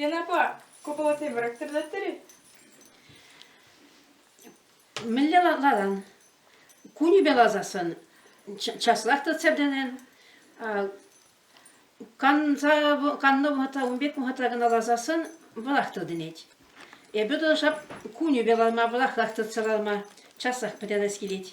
Лена аппа, ку палатсем тӗрлеттӗр-и? Мӗнле ларан? Кунӗпе ларсассӑн часлах та цӗртӗнен. Канса каннӑ вӑхӑтра ун пек вӑхӑтра кӑна ларсассӑн вӑрах тытӑнет. Эпӗ тӑрӑшап кунӗпе ларма, вӑрахрах тытса ларма часрах пӗтерес килет.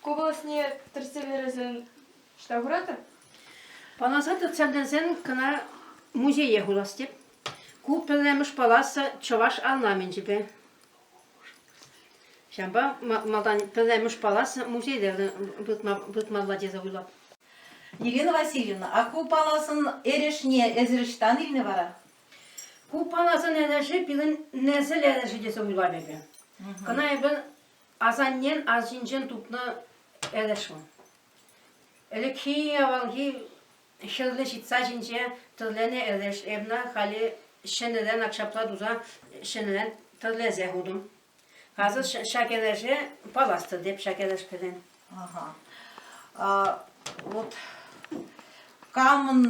Ку паласне тӗрӗслересен ӑҫта хуратӑр? Паласа тытса кӗрсен кӑна музее хурас теп. Ку пӗрремӗш паласа чӑваш орнаменчӗпе. Ҫавӑнпа малтан пӗрремӗш паласа музейре выртмалла тесе уйлап. Елена Васильевна, а ку паласӑн эрешне эсир ӑҫтан илнӗ вара? Ку паласӑн эрешӗ пирӗн несӗл эрешӗ тесе уйлап эпӗ. Кӑна эпӗ асаннен арчинчен тупнӑ эреш вӑл. Ӗлӗкхи авалхи хӗрлӗ ҫитса ҫинче тӗрленӗ эреш эпна халӗ ҫӗнӗрен ак ҫапла туса ҫӗнӗрен тӗрлесе хутӑм. Хасӑр ҫак эреше паластӑр теп ҫак эрешпелен. Ага. А, вот камӑн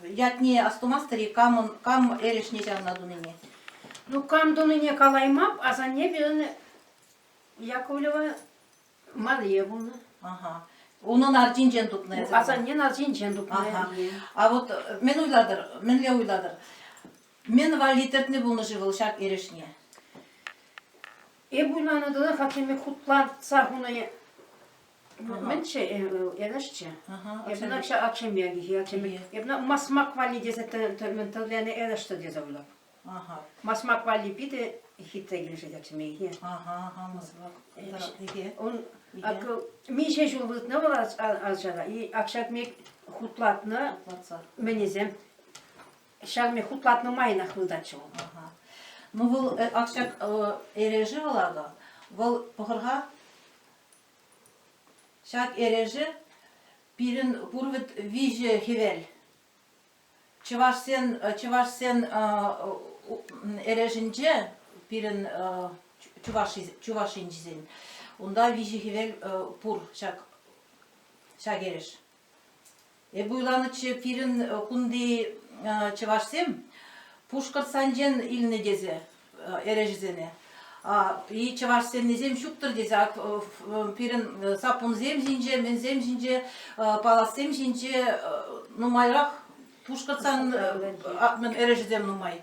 ятне астумастӑр-и, камӑн, кам эрешне ҫавна тунине? Ну, кам тунине калаймап, асанне пирӗн Яковлева Мария пулнӑ. Ага. Унӑн арчинчен тупнӑ эсӗ? Асаннен арчинчен тупнӑ. Ага. А вот мӗн уйлатӑр, мӗнле уйлатӑр? Мӗн валли тӗртнӗ пулнӑ-ши вӑл ҫак эрешне? Эп уйланӑ тӑрӑх хаксене хутлатса хунӑ мӗнччӗ эрешчӗ. Эпӗ акшемек, эпӗ масмак валли тесе тӗрленӗ эрешчӗ тесе уйлап. Масмак валли питӗ хитре килӗшет акшемеке. Масмак. Он миҫе ҫул выртнӑ вӑл арчара, и акшакмек хутлатнӑ мӗнесем Ҫавне хутлатнӑ майнах выртатчӗ вӑл. Ну вӑл ак ҫак эрешӗ вӑл акӑ, вӑл пӑхӑр-ха, ҫак эрешӗ пирӗн пур вӗт виҫӗ хӗвел. Чӑвашсен чӑвашсен эрешӗнче пирӗн чувашинчисен унта виҫӗ хӗвел пур ҫак ҫак эреш. Эп уйланӑччӗ пирӗн кунти чӑвашсем Пушкӑртсанчен илнӗ тесе эрешӗсене. И чӑвашсеннисем ҫук-тӑр тесе пирӗн саппунсем ҫинче, мӗнсем ҫинче, палассем ҫинче нумайрах Пушкӑртсан эрешӗсем нумай.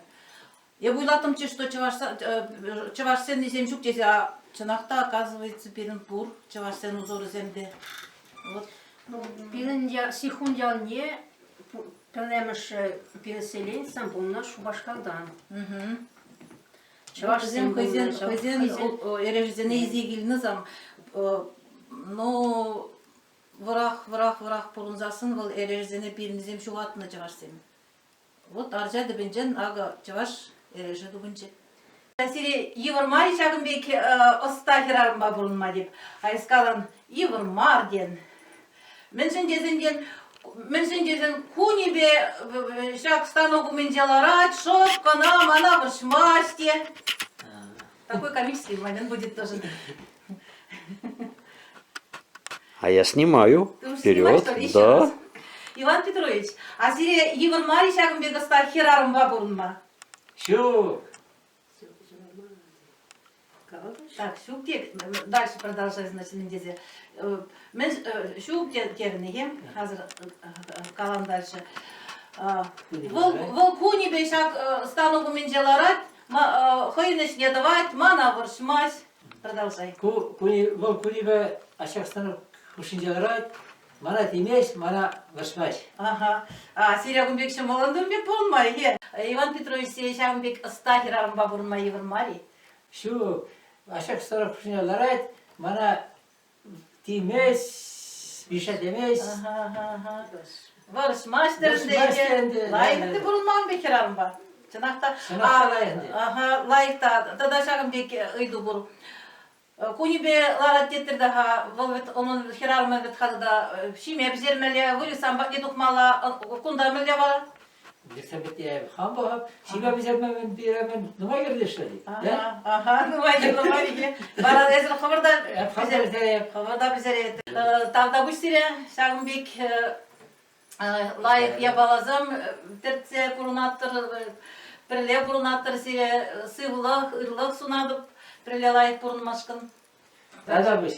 Эп уйлаттӑмччӗ, что чӑвашсеннисем ҫук тесе, а чӑнах та, оказывается, пирӗн пур чӑвашсен узорӗсем те. Вот. Пирӗн Сихун ялне пӗрремӗш переселенцем пулнӑ Шупашкартан. Чӑвашсем хӑйсен хӑйсен эрешӗсене илсе килнӗ сам, но вӑрах вӑрах вӑрах пурӑнсассӑн вӑл эрешӗсене пирӗннисем ҫухатнӑ чӑвашсем. Вот арча тӗпӗнчен акӑ чӑваш эрешӗ тупӑнчӗ. Сире йывӑр мар-и ҫакӑн пек ӑста хӗрарӑмпа пурӑнма теп. А эс калан, йывӑр мар тен. Мӗншӗн тесен тен, мӗншӗн тесен кунӗпе ҫак станок умӗнче ларать, шӑп кӑна мана вӑрҫмасть те. Такой комический момент будет тоже. А я снимаю. Ты уж Вперед. снимаешь, что ли, еще Да. раз? Иван Петрович, а сире йывӑр мар-и ҫакӑн пек ӑста хӗрарӑмпа пурӑнма? Ҫук. Так, ҫук те, дальше продолжай, значит, мӗн тесе. Мӗн ҫук терӗн-и? Хазыр калам дальше. Вӑл, вӑл кунӗпе ҫак станок умӗнче ларать, хӑйӗн ӗҫне тӑвать, мана вӑрҫмасть. Продолжай. Ку, куни, вӑл кунӗпе ҫак станок хушшинче ларать, мана тимест, мана вӑрҫмасть. Ага. А сире кун пек ҫӑмӑллӑн пек пурӑнма-и? Иван Петрович сире ҫавӑн пек ӑста хӗрарӑмпа пурӑнма йывӑр мар-и? Ҫук, ҫак станок хушшинче ларать, мана тимест, миша темест. Вӑрҫмасть ӗнтӗ. Лайӑх пурӑнман пек хӗрарӑмпа. Чӑнах та. Чӑнах та лайӑх ӗнтӗ. Ага, лайӑх та. Тата ҫакӑн пек ыйту пур. Кунӗпе ларать теттӗр та-ха, вӑл вӗт унӑн хӗрарӑмӗ вӗт-ха тата ҫиме пӗҫермелле, выльӑхсем патне тухмалла. Кунта мӗнле вара? Выльӑхсем патне хам пӑхап, ҫиме пӗҫерме мӗн пире мӗн нумай кирлӗ-ши? Ага, нумай кирлӗ мар Вара эсир хӑвӑр та хӑвӑр та пӗҫерет. Тавтапуҫ сире ҫакӑн пек лайӑх япаласем тӗртсе пурӑнаттӑр, пӗрле пурӑнаттӑр сире сывлӑх, ырлӑх сунатӑп пӗрле лайӑх пурӑнмашкӑн. Тавтапуҫ.